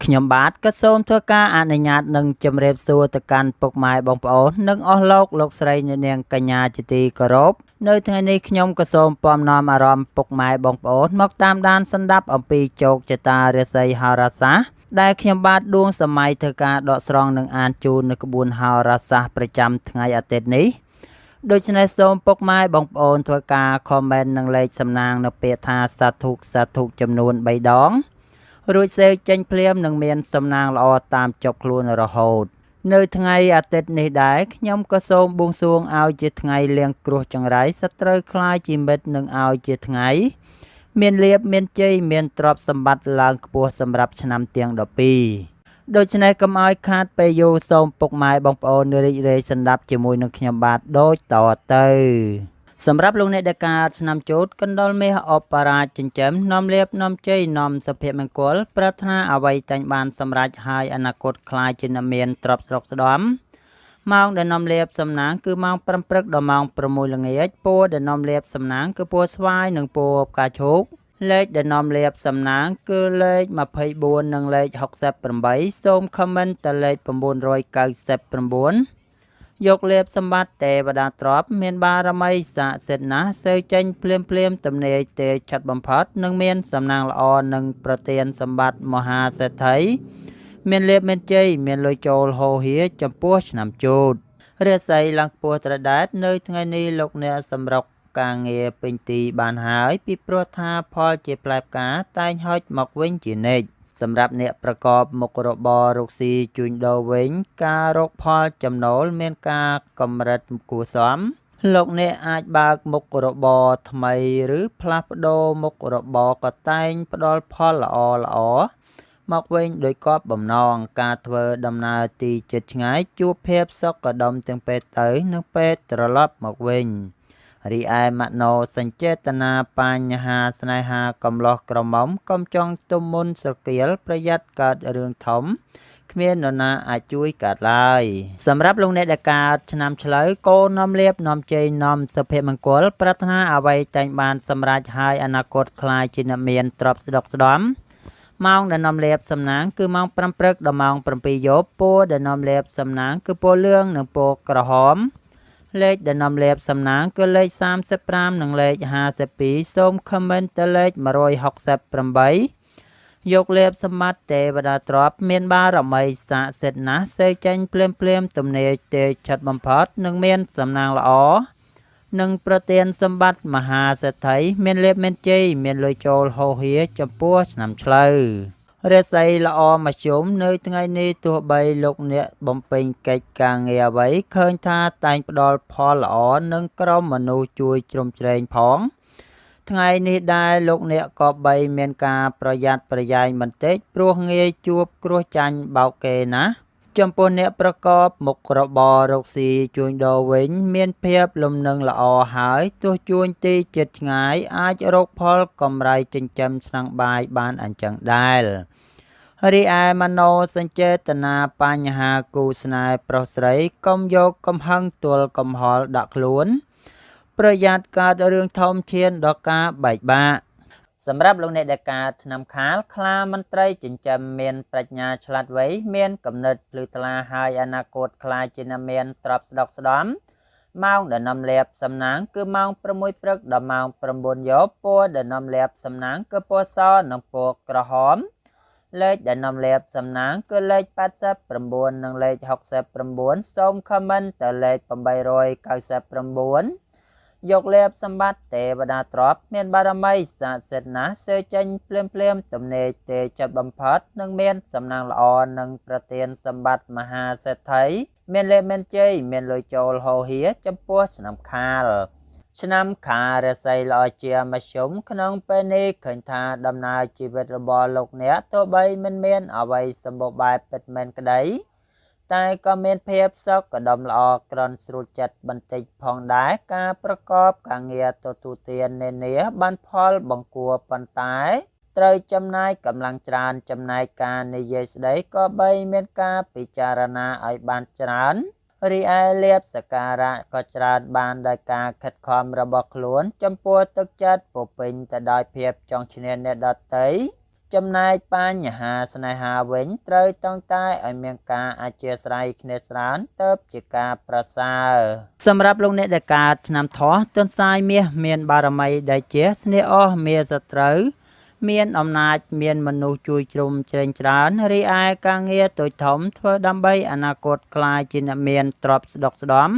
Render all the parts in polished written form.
ខ្ញុំបាទក៏សូមធ្វើការអនុញ្ញាតនិងជម្រាបសួរទៅកាន់ពុកម៉ែបងប្អូននិងអស់លោកលោកស្រីអ្នកនាងកញ្ញាជាទីគោរពនៅថ្ងៃនេះខ្ញុំក៏សូមពំនាំអារម្មណ៍ពុកម៉ែបងប្អូនមកតាមដានស្ដាប់អំពីជោគជតារាសីហោរាសាស្ត្រដែលខ្ញុំបាទដួងសម័យធ្វើការដកស្រង់និងអានជូននៅក្បួនហោរាសាស្ត្រប្រចាំថ្ងៃអាទិត្យនេះដូច្នេះសូមពុកម៉ែបងប្អូនធ្វើការ comment និងលេខសំណាងនៅពាក្យថាសាធុសាធុចំនួន3ដងរួចសេវចេញភ្លាមនឹងមានសំណាងល្អតាមចុកខ្លួនរហូតនៅថ្ងៃអាទិត្យនេះដែរខ្ញុំក៏សូមបួងសួងឲ្យជាថ្ងៃលាងគ្រោះចង្រៃសត្រូវក្លាយជាមិត្តនិងឲ្យជាថ្ងៃមានលាភមានជ័យមានទ្រព្យសម្បត្តិឡើងខ្ពស់សម្រាប់ឆ្នាំទាំង12ដូច្នេះកុំឲ្យខាតពេលយូរសូមពុកម៉ែបងប្អូនរីករាយស្ដាប់ជាមួយនឹងខ្ញុំបាទដូចតទៅសម្រាប់លោកអ្នកដែលកើតឆ្នាំជូតកណ្ដុលមាសអបរាជចិញ្ចឹមនាំលាភនាំជ័យនាំសុភមង្គលប្រាថ្នាអ្វីតែងបានសម្រេចហើយអនាគតក្លាយជាអ្នកមានទ្រព្យស្រុកស្ដំម៉ោងដែលនាំលាភសំណាងគឺម៉ោង5ព្រឹកដល់ម៉ោង6ល្ងាចពណ៌ដែលនាំលាភសំណាងគឺពណ៌ស្វាយនិងពណ៌ផ្កាឈូកលេខដែលនាំលាភសំណាងគឺលេខ24និងលេខ68សូម comment ទៅលេខ999យកលាភសម្បត្តិទេវតាទ្រព្យមានបារមីស័ក្តិសិទ្ធិណាស់សេវចេញភ្លាមភ្លាមទំនាយទេឆាត់បំផុតនឹងមានសំណាងល្អនិងប្រទានសម្បត្តិមហាសេដ្ឋីមានលាភមានជ័យមានលុយចូលហូរហៀចំពោះឆ្នាំជូតរាសីឡើងខ្ពស់ត្រដែតនៅថ្ងៃនេះលោកអ្នកសម្រុកការងារពេញទីបានហើយពីព្រោះថាផលជាផ្លែផ្កាតែងហុចមកវិញជានិច្ចសម្រាប់អ្នកប្រកបមុខរបររកស៊ីជួញដូរវិញការរកផលចំណូលមានការកម្រិតគួរសមលោកអ្នកអាចបើកមុខរបរថ្មីឬផ្លាស់ប្ដូរមុខរបរក៏តែងផ្ដល់ផលល្អល្អមកវិញដោយកប់បំណងការធ្វើដំណើរទីជិតឆ្ងាយជួបភាពសុខដុមទាំងពេលទៅនិងពេលត្រឡប់មកវិញរីឯមនោសញ្ចេតនាបញ្ហាស្នេហាកំឡោះក្រមុំកុំចង់ទុំមុនស្រគាលប្រយ័ត្នកើតរឿងធំគ្មាននរណាអាចជួយកើតឡើយសម្រាប់លោកអ្នកដែលកើតឆ្នាំឆ្លូវកូននាំលាភនាំជ័យនាំសុភមង្គលប្រាថ្នាអ្វីតែងបានសម្រេចហើយអនាគតក្លាយជាអ្នកមានទ្រព្យស្ដុកស្ដំម៉ោងដែលនាំលាភសំណាងគឺម៉ោង5ព្រឹកដល់ម៉ោង7យប់ពណ៌ដែលនាំលាភសំណាងគឺពណ៌លឿងនិងពណ៌ក្រហមលេខដែលនាំលាភសំណាងគឺលេខ35និងលេខ52សូម comment ទៅលេខ168យកលាភសម្បត្តិទេវតាទ្រព្យមានបារមីស័ក្តិសិទ្ធិណាស់សេចេញភ្លាមភ្លាមទំនាយទេឆាត់បំផុតនឹងមានសំណាងល្អនិងប្រទានសម្បត្តិមហាសេដ្ឋីមានលាភមានជ័យមានលុយចូលហូរហៀចំពោះឆ្នាំឆ្លូវរាសីល្អមធ្យមនៅថ្ងៃនេះទោះបីលោកអ្នកបំពេញកិច្ចការងារអ្វីឃើញថាតែងផ្ដល់ផលល្អនិងក្រុមមនុស្សជួយជ្រោមជ្រែងផងថ្ងៃនេះដែរលោកអ្នកក៏បីមានការប្រយ័ត្នប្រយែងបន្តិចព្រោះងាយជួបគ្រោះចាញ់បោកគេណាស់ចំពោះអ្នកប្រកបមុខរបររកស៊ីជួញដូរវិញមានភាពលំនឹងល្អហើយទោះជួញទីជិតឆ្ងាយអាចរកផលកម្រៃចិញ្ចឹមឆ្នាំងបាយបានអញ្ចឹងដែររីឯមនោសញ្ចេតនាបញ្ហាគូស្នេហ៍ប្រុសស្រីកុំយកកំហឹងទល់កំហល់ដាក់ខ្លួនប្រយ័ត្នកើតរឿងធំឈានដល់ការបែកបាក់សម្រាប់លោកអ្នកដែលកើតឆ្នាំខាលខ្លាមន្ត្រីចិញ្ចឹមមានប្រាជ្ញាឆ្លាតវៃមានគំនិតភ្លឺថ្លាហើយអនាគតក្លាយជាអ្នកមានទ្រព្យស្ដុកស្ដំម៉ោងដែលនាំលាភសំណាងគឺម៉ោង6ព្រឹកដល់ម៉ោង9យប់ពណ៌ដែលនាំលាភសំណាងគឺពណ៌សនិងពណ៌ក្រហមលេខដែលនាំលាភសំណាងគឺលេខ89និងលេខ69សូម comment ទៅលេខ899យកលាភសម្បត្តិទេវតាទ្រព្យមានបារមីស័ក្តិសិទ្ធិណាស់សេចេញភ្លាមភ្លាមទំនេរទេចិត្តបំផុតនឹងមានសំណាងល្អនិងប្រទានសម្បត្តិមហាសេដ្ឋីមានលាភមានជ័យមានលុយចូលហូរហៀចំពោះឆ្នាំខាលឆ្នាំខាលរាសីល្អជាមធ្យមក្នុងពេលនេះឃើញថាដំណើរជីវិតរបស់លោកអ្នកទោះបីមិនមានអ្វីសម្បូរបែបពិតមែនក្តីតែក៏មានភាពសុខដុមល្អក្រន់ស្រួលចិត្តបន្តិចផងដែរការប្រកបការងារទទួលទាននានាបានផលបង្គួរប៉ុន្តែត្រូវចំណាយកម្លាំងច្រើនចំណែកការនិយាយស្ដីក៏បីមានការពិចារណាឲ្យបានច្រើនរីឯលាភសក្ការៈក៏ច្រើនបានដោយការខិតខំរបស់ខ្លួនចំពោះទឹកចិត្តពោពេញទៅដោយភាពចង់ឈ្នះអ្នកដទៃ ចំណែកបញ្ហាស្នេហាវិញត្រូវតឹងតែឲ្យមានការអធ្យាស្រ័យគ្នាច្រើនទើបជាការប្រសើរ។សម្រាប់លោកអ្នកដែលកើតឆ្នាំថោះទន្សាយមាសមានបារមីដែលជាស្នេហ៍អស់មានសត្រូវមានអំណាចមានមនុស្សជួយជ្រោមជ្រែងច្រើនរីឯការងារតូចធំធ្វើដើម្បីអនាគតក្លាយជាអ្នកមានទ្រព្យស្ដុកស្ដំ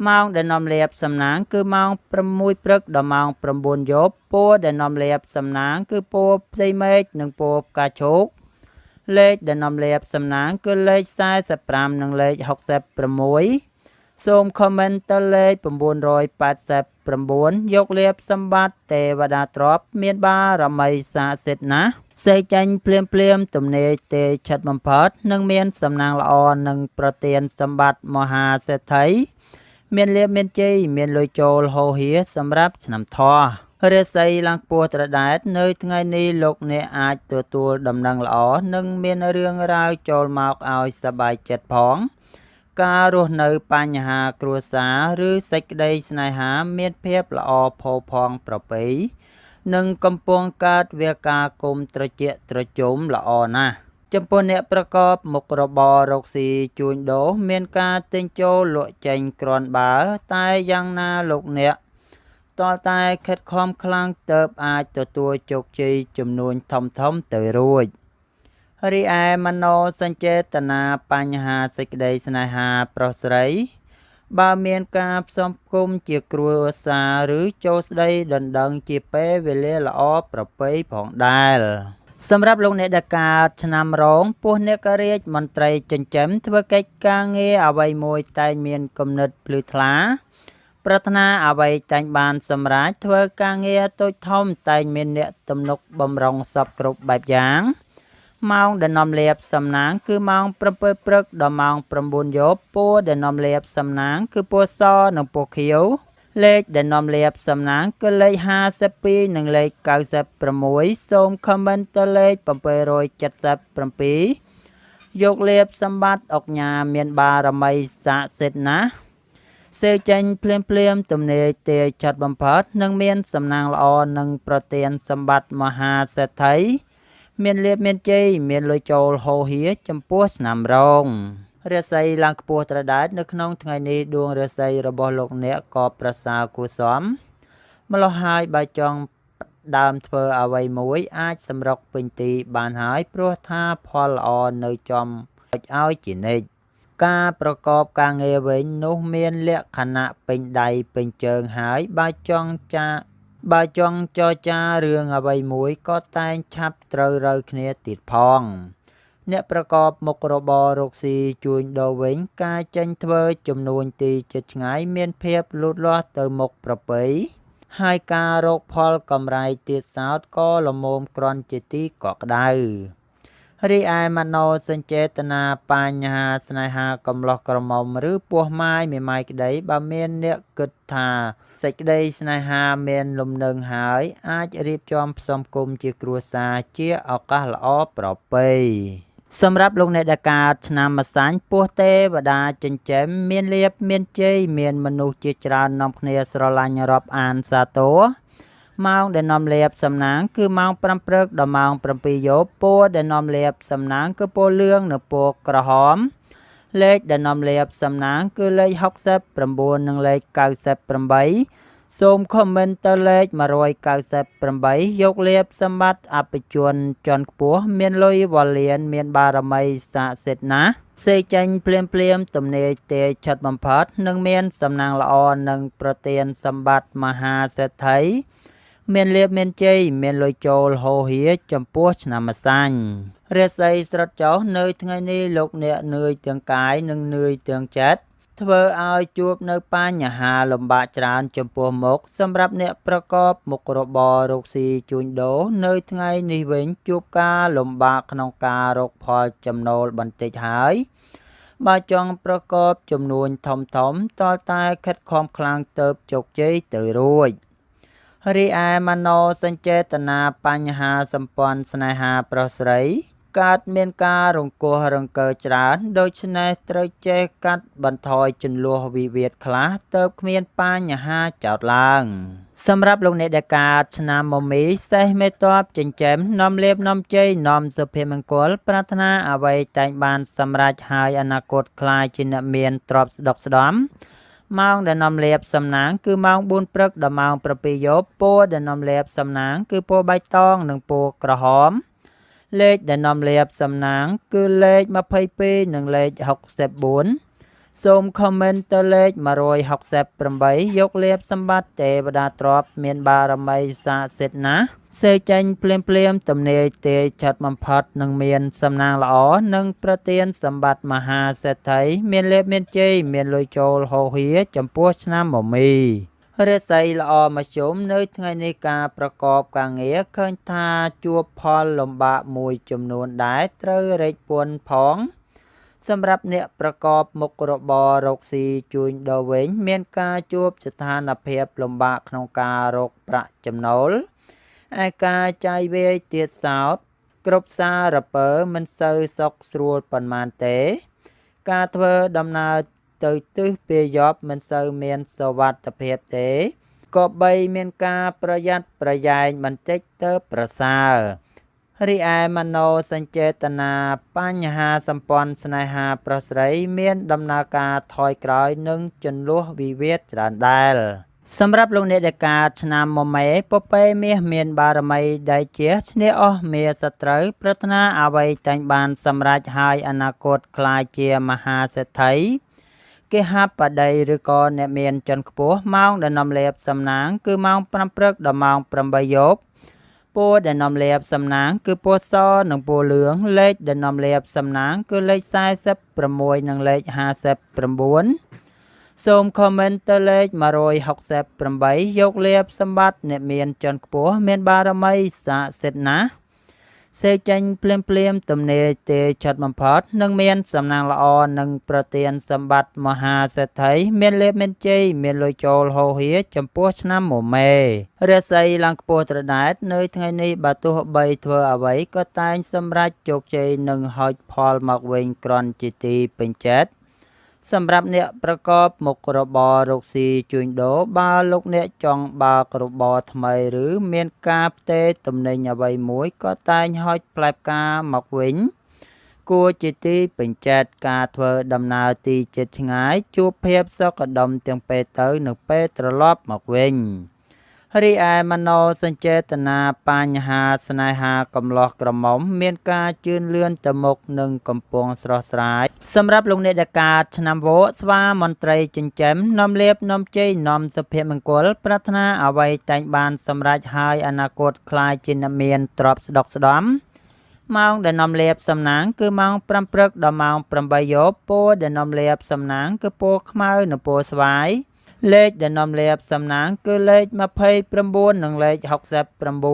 ម៉ោងដែលនាំលាភសំណាងគឺម៉ោង6ព្រឹកដល់ម៉ោង9យប់ពណ៌ដែលនាំលាភសំណាងគឺពណ៌ផ្ទៃមេឃនិងពណ៌ផ្កាឈូកលេខដែលនាំលាភសំណាងគឺលេខ45និងលេខ66សូម comment ទៅលេខ989យកលាភសម្បត្តិទេវតាទ្រព្យមានបារមីស័ក្តិសិទ្ធិណាស់សេចចេញភ្លាមភ្លាមទំនេរទេឆិតបំផុតនឹងមានសំណាងល្អនិងប្រទានសម្បត្តិមហាសេដ្ឋីមានលាភមានជ័យមានលុយចូលហូរហៀសម្រាប់ឆ្នាំថោះរាសីឡើងខ្ពស់ត្រដែតនៅថ្ងៃនេះលោកអ្នកអាចទទួលដំណឹងល្អនិងមានរឿងរ៉ាវចូលមកឲ្យសប្បាយចិត្តផងការរស់នៅបញ្ហាគ្រួសារឬសេចក្តីស្នេហាមានភាពល្អផូរផង់ប្រពៃនិងកំពុងកើតវាការគុំត្រជាក់ត្រជុំល្អណាស់ចំពោះអ្នកប្រកបមុខរបររកស៊ីជួញដូរមានការទិញចូលលក់ចេញគ្រាន់បើតែយ៉ាងណាលោកអ្នកទាល់តែខិតខំខ្លាំងទើបអាចទទួលជោគជ័យចំនួនធំធំទៅរួចរីឯមโนសញ្ចេតនាបញ្ហាសេចក្តីស្នេហាប្រុសស្រីបើមានការផ្សំផ្គុំជាគ្រួសារឬចូលស្ដីដណ្ដឹងជាពេលវេលាល្អប្រពៃផងដែរសម្រាប់លោកអ្នកដែលកើតឆ្នាំរោងពោះអ្នករាជមន្ត្រីចិញ្ចឹមធ្វើកិច្ចការងារអ្វីមួយតែងមានគំនិតភ្លឺថ្លាប្រាថ្នាអ្វីតែងបានសម្រេចធ្វើការងារតូចធំតែងមានអ្នកទំនុកបំរុងសពគ្រប់បែបយ៉ាងម៉ោងដែលនាំលាភសំណាងគឺម៉ោង7ព្រឹកដល់ម៉ោង9យប់ពណ៌ដែលនាំលាភសំណាងគឺពណ៌សនិងពណ៌ខៀវលេខដែលនាំលាភសំណាងគឺលេខ52និងលេខ96សូម comment ទៅលេខ777យកលាភសម្បត្តិអុកញ៉ាមានបារមីស័ក្តិសិទ្ធិណាស់សេចេញភ្លាមភ្លាមទំនេរទេឆាត់បំផុតនឹងមានសំណាងល្អនិងប្រទានសម្បត្តិមហាសេដ្ឋីមានលាភមានជ័យមានលុយចូលហូរហៀចំពោះឆ្នាំរោងរាសីឡើងខ្ពស់ត្រដែតនៅក្នុងថ្ងៃនេះដួងរាសីរបស់លោកអ្នកក៏ប្រសើរគួរសមម្ល៉េះហើយបើចង់ដើមធ្វើអ្វីមួយអាចសម្រុកពេញទីបានហើយព្រោះថាផលល្អនៅចំឲ្យជានិច្ចការប្រកបការងារវិញនោះមានលក្ខណៈពេញដៃពេញជើងហើយបើចង់ចរចារឿងអ្វីមួយក៏តែងឆាប់ត្រូវរូវគ្នាទៀតផងអ្នកប្រកបមុខរបររកស៊ីជួញដូរវិញការចេញធ្វើចំនួនទីជិតឆ្ងាយមានភាពលូតលាស់ទៅមុខប្រពៃហើយការរកផលកម្រៃទៀតសោតក៏ល្មមគ្រាន់ជាទីកក់ក្ដៅរីឯមโนសញ្ចេតនាបញ្ហាស្នេហាកំឡោះក្រមុំឬពោះម៉ាយមេម៉ាយក្តីបើមានអ្នកគិតថាសេចក្តីស្នេហាមានលំនឹងហើយអាចរៀបចំផ្សំគុំជាគ្រួសារជាឱកាសល្អប្រពៃសម្រាប់លោកអ្នកដែលកើតឆ្នាំម្សាញ់ពោះទេវតាចិញ្ចឹមមានលាភមានជ័យមានមនុស្សជាច្រើននាំគ្នាស្រឡាញ់រាប់អានសាទរម៉ោងដែលនាំលាភសំណាងគឺម៉ោង5ព្រឹកដល់ម៉ោង7យប់ពណ៌ដែលនាំលាភសំណាងគឺពណ៌លឿងនិងពណ៌ក្រហមលេខដែលនាំលាភសំណាងគឺលេខ69និងលេខ98សូម comment ទៅលេខ198យកលាភសម្បត្តិអភិជនជាន់ខ្ពស់មានលុយវលានមានបារមីស័ក្តិសិទ្ធិណាស់សេចេញភ្លាមភ្លាមទំនេរទេឆិតបំផុតនឹងមានសំណាងល្អនិងប្រទានសម្បត្តិមហាសេដ្ឋីមានលាភមានជ័យមានលុយចូលហូរហៀចំពោះឆ្នាំម្សាញ់រាសីស្រុតចុះនៅថ្ងៃនេះលោកអ្នកនឿយទាំងកាយនិងនឿយទាំងចិត្តធ្វើឲ្យជួបនៅបញ្ហាលំបាកច្រើនចំពោះមុខសម្រាប់អ្នកប្រកបមុខរបររកស៊ីជួញដូរនៅថ្ងៃនេះវិញជួបការលំបាកក្នុងការរកផលចំណូលបន្តិចហើយបើចង់ប្រកបចំនួនធំធំទាល់តែខិតខំខ្លាំងទៅជោគជ័យទៅរួចរីឯមโนសញ្ចេតនាបញ្ហាសម្ព័ន្ធស្នេហាប្រុសស្រីកើតមានការរង្គោះរង្គើច្រើនដូច្នេះត្រូវចេះកាត់បន្ថយជម្លោះវិវាទខ្លះទើបគ្មានបញ្ហាចោទឡើង សម្រាប់លោកអ្នកដែលកើតឆ្នាំមមីសេះមេតបចិញ្ចឹមនាំលៀបនាំជ័យនាំសុភមង្គលប្រាថ្នាអ្វីតែងបានសម្រេចហើយអនាគតក្លាយជាអ្នកមានទ្រព្យស្ដុកស្ដំម៉ោងដែលនាំលៀបសំណាងគឺម៉ោង4ព្រឹកដល់ម៉ោង7យប់ពណ៌ដែលនាំលៀបសំណាងគឺពណ៌បៃតងនិងពណ៌ក្រហមលេខដែលនាំលៀបសំណាងគឺលេខ22និងលេខ64សូមខមមិនទៅលេខ168យកលៀបសម្បត្តិទេវតាទ្រព្យមានបារមីស័ក្តិសិទ្ធិណាស់សេចចេញភ្លាមភ្លាមទំនាយទេឆាត់បំផុតនឹងមានសំណាងល្អនិងប្រទានសម្បត្តិមហាសេដ្ឋីមានលៀបមានជ័យមានលុយចូលហូរហៀចំពោះឆ្នាំមមីរាសីល្អមធ្យមនៅថ្ងៃនេះការប្រកបការងារឃើញថាជួបផលលំបាកមួយចំនួនដែរត្រូវរែកពន្ធផងសម្រាប់អ្នកប្រកបមុខរបររកស៊ីជួញដូរវិញមានការជួបស្ថានភាពលំបាកក្នុងការរកប្រាក់ចំណូលឯការចាយវាយទៀតសោតគ្រប់សារពើមិនសូវសុខស្រួលប៉ុន្មានទេការធ្វើដំណើរទៅទិសពេលយប់មិនសូវមានសុវត្ថិភាពទេក៏បីមានការប្រយ័ត្នប្រយែងបន្តិចទៅប្រសើររីឯមโนសញ្ចេតនាបញ្ហាសម្ព័ន្ធស្នេហាប្រុសស្រីមានដំណើរការថយក្រោយនិងជន្លោះវិវាទច្រើនដែរសម្រាប់លោកអ្នកដែលកើតឆ្នាំមមេពពែមាសមានបារមីដែលជាឈ្នះអស់មាសត្រូវប្រាថ្នាអ្វីតែងបានសម្រេចហើយអនាគតក្លាយជាមហាសេដ្ឋីគេហបតីឬក៏អ្នកមានជាន់ខ្ពស់ម៉ោងដែលនាំលៀបសំណាងគឺម៉ោង5ព្រឹកដល់ម៉ោង8យប់ពណ៌ដែលនាំលៀបសំណាងគឺពណ៌សនិងពណ៌លឿងលេខដែលនាំលៀបសំណាងគឺលេខ46និងលេខ59សូមខមមិនទៅលេខ168យកលៀបសម្បត្តិអ្នកមានជាន់ខ្ពស់មានបារមីស័ក្តិសិទ្ធិណាស់សេចចេញភ្លាមភ្លាមទំនាយទេឆាត់បំផុតនឹងមានសំណាងល្អនិងប្រទានសម្បត្តិមហាសេដ្ឋីមានលៀបមានជ័យមានលុយចូលហូរហៀចំពោះឆ្នាំមមេរាសីឡើងខ្ពស់ត្រដែតនៅថ្ងៃនេះបើទោះបីធ្វើអ្វីក៏តែងសម្រេចជោគជ័យនិងហុចផលមកវិញគ្រាន់ជាទីពេញចិត្តសម្រាប់អ្នកប្រកបមុខរបររកស៊ីជួញដូរបើលោកអ្នកចង់បើករបរថ្មីឬមានការផ្ទេរទំនិញអ្វីមួយក៏តែងហុចផ្លែផ្កាមកវិញគួរជាទីពេញចិត្តការធ្វើដំណើរទីជិតឆ្ងាយជួបភាពសុខដុមទាំងពេលទៅនិងពេលត្រឡប់មកវិញរីឯមโนសញ្ចេតនាបញ្ហាស្នេហាកំឡោះក្រមុំមានការជឿនលឿនទៅមុខនិងកំពុងស្រស់ស្រាយសម្រាប់លោកអ្នកដែលកើតឆ្នាំវកស្វាមន្ត្រីចិញ្ចឹមនាំលៀបនាំជ័យនាំសុភមង្គលប្រាថ្នាអ្វីតែងបានសម្រេចហើយអនាគតក្លាយជាអ្នកមានទ្រព្យស្ដុកស្ដំម៉ោងដែលនាំលៀបសំណាងគឺម៉ោង5ព្រឹកដល់ម៉ោង8យប់ពណ៌ដែលនាំលៀបសំណាងគឺពណ៌ខ្មៅនិងពណ៌ស្វាយលេខដែលនាំលៀបសំណាងគឺលេខ29និងលេខ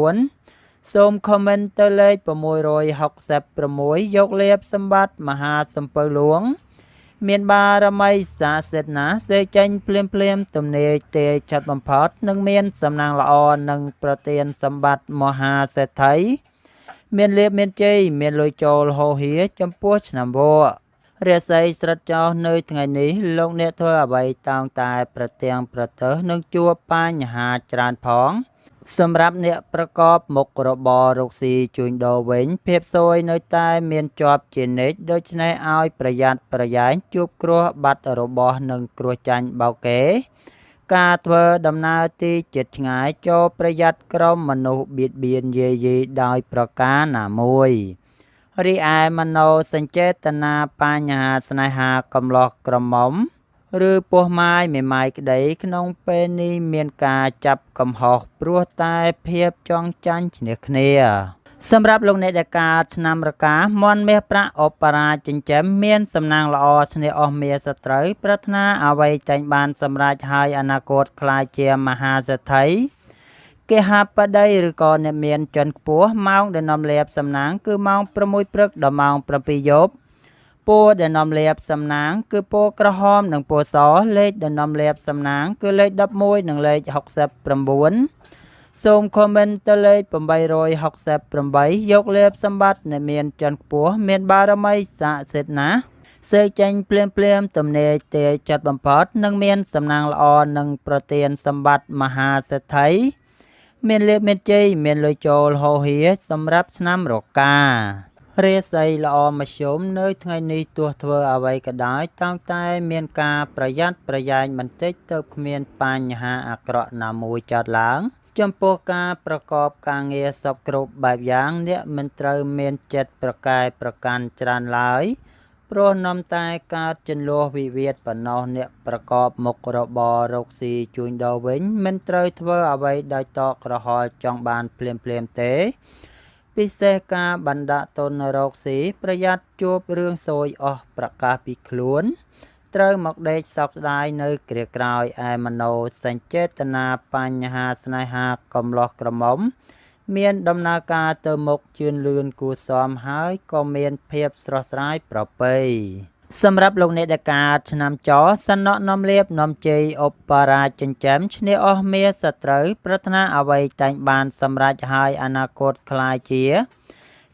69សូមខមមិនទៅលេខ666យកលៀបសម្បត្តិមហាសំពៅលួងមានបារមីស័ក្តិសិទ្ធិណាស់សេចចេញភ្លាមភ្លាមទំនាយទេឆាត់បំផុតនឹងមានសំណាងល្អនិងប្រទានសម្បត្តិមហាសេដ្ឋីមានលៀបមានជ័យមានលុយចូលហូរហៀចំពោះឆ្នាំវករាសីស្រិតចោះនៅថ្ងៃនេះលោកអ្នកធ្វើអ្វីតោងតែប្រទាំងប្រទើសនឹងជួបបញ្ហាច្រើនផងសម្រាប់អ្នកប្រកបមុខរបររកស៊ីជួញដូរវិញភាពសួយនៅតែមានជាប់ជានិច្ចដូច្នេះឲ្យប្រយ័ត្នប្រយែងជួបគ្រោះបាត់របស់និងគ្រោះចាញ់បោកគេការធ្វើដំណើរទីជិតឆ្ងាយចូលប្រយ័ត្នក្រុមមនុស្សបៀតបៀនយាយីដោយប្រការណាមួយរីឯមโนសញ្ចេតនាបញ្ហាស្នេហាកំឡោះក្រមុំឬពោះម៉ាយមេម៉ាយក្តីក្នុងពេលនេះមានការចាប់កំហុសព្រោះតែភាពចង់ចាញ់ឈ្នះគ្នាសម្រាប់លោកអ្នកដែលកើតឆ្នាំរកាមន់មាសប្រាក់ឧបរាជចិញ្ចឹមមានសំណាងល្អឈ្នះអស់មាសត្រូវប្រាថ្នាអ្វីតែងបានសម្រេចហើយអនាគតក្លាយជាមហាសេដ្ឋីគេហបតីឬក៏អ្នកមានជាន់ខ្ពស់ម៉ោងដែលនាំលៀបសំណាងគឺម៉ោង6ព្រឹកដល់ម៉ោង7យប់ពណ៌ដែលនាំលៀបសំណាងគឺពណ៌ក្រហមនិងពណ៌សលេខដែលនាំលៀបសំណាងគឺលេខ11និងលេខ69សូមខមមិនទៅលេខ868យកលៀបសម្បត្តិអ្នកមានជាន់ខ្ពស់មានបារមីស័ក្តិសិទ្ធិណាស់ សេកចេញភ្លាមភ្លាមទំនេរទេចិត្តបំផុតនឹងមានសំណាងល្អនឹងប្រទានសម្បត្តិមហាសេដ្ឋីមានលាភមានជ័យមានលុយចូលហូរហៀសម្រាប់ឆ្នាំរការាសីល្អមធ្យមនៅថ្ងៃនេះទោះធ្វើអ្វីក៏ដោយតោងតែមានការប្រយ័ត្នប្រយែងបន្តិចទៅគ្មានបញ្ហាអាក្រក់ណាមួយកើតឡើងចំពោះការប្រកបការងារសពគ្រប់បែបយ៉ាងអ្នកមិនត្រូវមានចិត្តប្រកែប្រកាន់ច្រើនឡើយព្រោះនាំតែកើតជន្លោះវិវាទប៉ុណ្ណោះអ្នកប្រកបមុខរបររកស៊ីជួញដូរវិញមិនត្រូវធ្វើអ្វីដោយតក់ក្រហល់ចង់បានភ្លាមៗទេពិសេសការបណ្ដាក់ទុនរកស៊ីប្រយ័ត្នជួបរឿងសួយអស់ប្រកាសពីខ្លួនត្រូវមកដេកសោកស្ដាយនៅគ្រាក្រោយឯមโนសញ្ចេតនាបញ្ហាស្នេហាកំលោះក្រមុំមានដំណើរការទៅមុខជឿនលឿនគួរសមហើយក៏មានភាពស្រស់ស្រាយប្រពៃសម្រាប់លោកអ្នកដែលកើតឆ្នាំចសន្នៈនាំលាភនាំជ័យឧបរាជចិញ្ចឹមឈ្នះអស់មាសត្រូវប្រាថ្នាអ្វីតែងបានសម្រេចហើយអនាគតក្លាយជា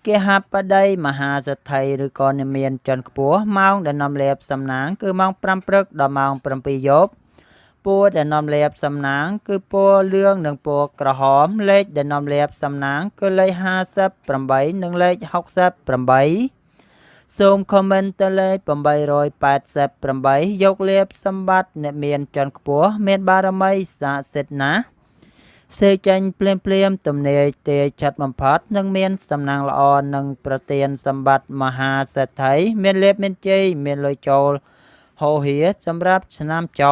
គេហបតីមហាសេដ្ឋីឬក៏និមានជាន់ខ្ពស់ម៉ោងដែលនាំលាភសំណាងគឺម៉ោង5ព្រឹកដល់ម៉ោង7យប់ពណ៌ដែលនាំលាភសំណាងគឺពណ៌លឿងនិងពណ៌ក្រហមលេខដែលនាំលាភសំណាងគឺលេខ58និងលេខ68សូមខមមិនទៅលេខ888យកលាភសម្បត្តិអ្នកមានជាន់ខ្ពស់មានបារមីស័ក្តិសិទ្ធិណាស់សេកចេញភ្លាមភ្លាមទំនេរទេឆាត់បំផុតនឹងមានសំណាងល្អនឹងប្រទានសម្បត្តិមហាសេដ្ឋីមានលាភមានជ័យមានលុយចូលហូរហៀសម្រាប់ឆ្នាំច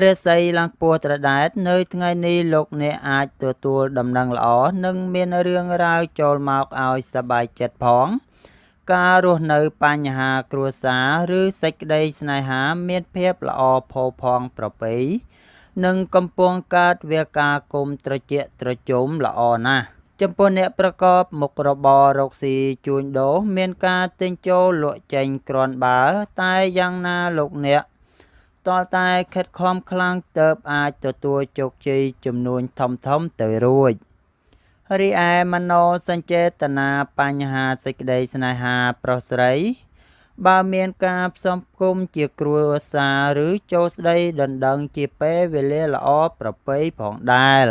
រាសីឡើងខ្ពស់ត្រដែតនៅថ្ងៃនេះលោកអ្នកអាចទទួលដំណឹងល្អនិងមានរឿងរ៉ាវចូលមកឲ្យសប្បាយចិត្តផងការរស់នៅបញ្ហាគ្រួសារឬសេចក្តីស្នេហាមានភាពល្អផូរផង់ប្រពៃនិងកំពុងកើតវាការគុំត្រជាក់ត្រជុំល្អណាស់ចំពោះអ្នកប្រកបមុខរបររកស៊ីជួញដូរមានការទិញចូលលក់ចេញគ្រាន់បើតែយ៉ាងណាលោកអ្នកទាល់តែខិតខំខ្លាំងទៅអាចទទួលជោគជ័យចំនួនធំៗទៅរួចរីឯមโนសញ្ចេតនាបញ្ហាសេចក្តីស្នេហាប្រុសស្រីបើមានការផ្សំផ្គុំជាគ្រួសារឬចូលស្ដីដណ្ដឹងជាពេលវេលាល្អប្រពៃផងដែរ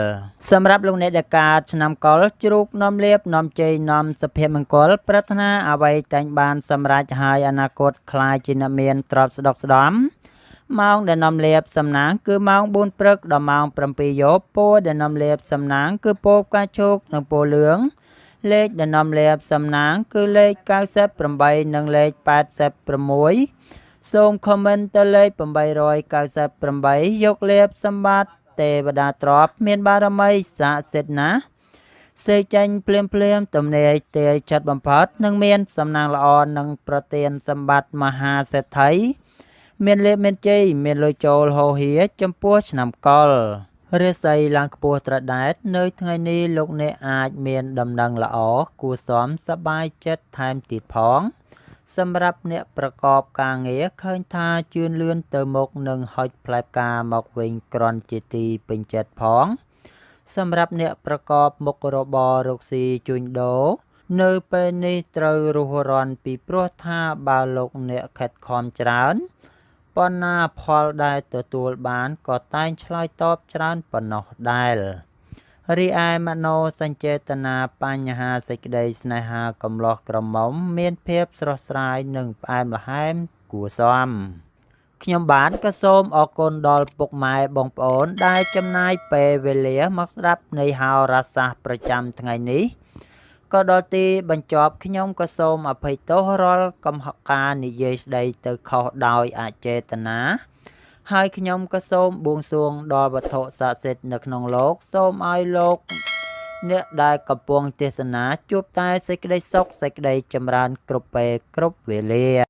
សម្រាប់លោកអ្នកដែលកើតឆ្នាំកុលជ្រូកនាំលាភនាំជ័យនាំសុភមង្គលប្រាថ្នាអ្វីតែងបានសម្រេចហើយអនាគតក្លាយជាអ្នកមានទ្រព្យស្ដុកស្ដំម៉ោងដែលនាំលាភសំណាងគឺម៉ោង4ព្រឹកដល់ម៉ោង7យប់ពណ៌ដែលនាំលាភសំណាងគឺពណ៌ផ្កាឈូកនិងពណ៌លឿងលេខដែលនាំលាភសំណាងគឺលេខ98និងលេខ86សូមខមមិនទៅលេខ898យកលាភសម្បត្តិទេវតាទ្រព្យមានបារមីស័ក្តិសិទ្ធិណាស់សេកចេញភ្លាមភ្លាមទំនេរទេចិត្តបំផុតនឹងមានសំណាងល្អនឹងប្រទានសម្បត្តិមហាសេដ្ឋីមានលាភមានជ័យមានលុយចូលហូរហៀចំពោះឆ្នាំកុលរាសីឡើងខ្ពស់ត្រដែតនៅថ្ងៃនេះលោកអ្នកអាចមានដំណឹងល្អគួរសមសប្បាយចិត្តថែមទៀតផងសម្រាប់អ្នកប្រកបការងារឃើញថាជឿនលឿនទៅមុខនឹងហុចផ្លែផ្កាមកវិញគ្រាន់ជាទីពេញចិត្តផងសម្រាប់អ្នកប្រកបមុខរបររកស៊ីជួញដូរនៅពេលនេះត្រូវរុះរាន់ពីព្រោះថាបើលោកអ្នកខិតខំច្រើនប៉ុណ្ណាផលដែលទទួលបានក៏តែងឆ្លើយតបច្រើនប៉ុណ្ណោះដែររីឯមโนសញ្ចេតនាបញ្ហាសេចក្តីស្នេហាកំលោះក្រមុំមានភាពស្រស់ស្រាយនិងផ្អែមល្ហែមគួរសមខ្ញុំបាទក៏សូមអរគុណដល់ពុកម៉ែបងប្អូនដែលចំណាយពេលវេលាមកស្ដាប់នៃហោរាសាស្ត្រប្រចាំថ្ងៃនេះក៏ដល់ទីបញ្ចប់ខ្ញុំក៏សូមអភ័យទោសរាល់កំហុសការនិយាយស្ដីទៅខុសដោយអចេតនាហើយខ្ញុំក៏សូមបួងសួងដល់វត្ថុស័ក្តិសិទ្ធិនៅក្នុងលោកសូមឲ្យលោកអ្នកដែលកំពុងទេសនាជួបតែសេចក្តីសុខសេចក្តីចម្រើនគ្រប់ពេលគ្រប់វេលា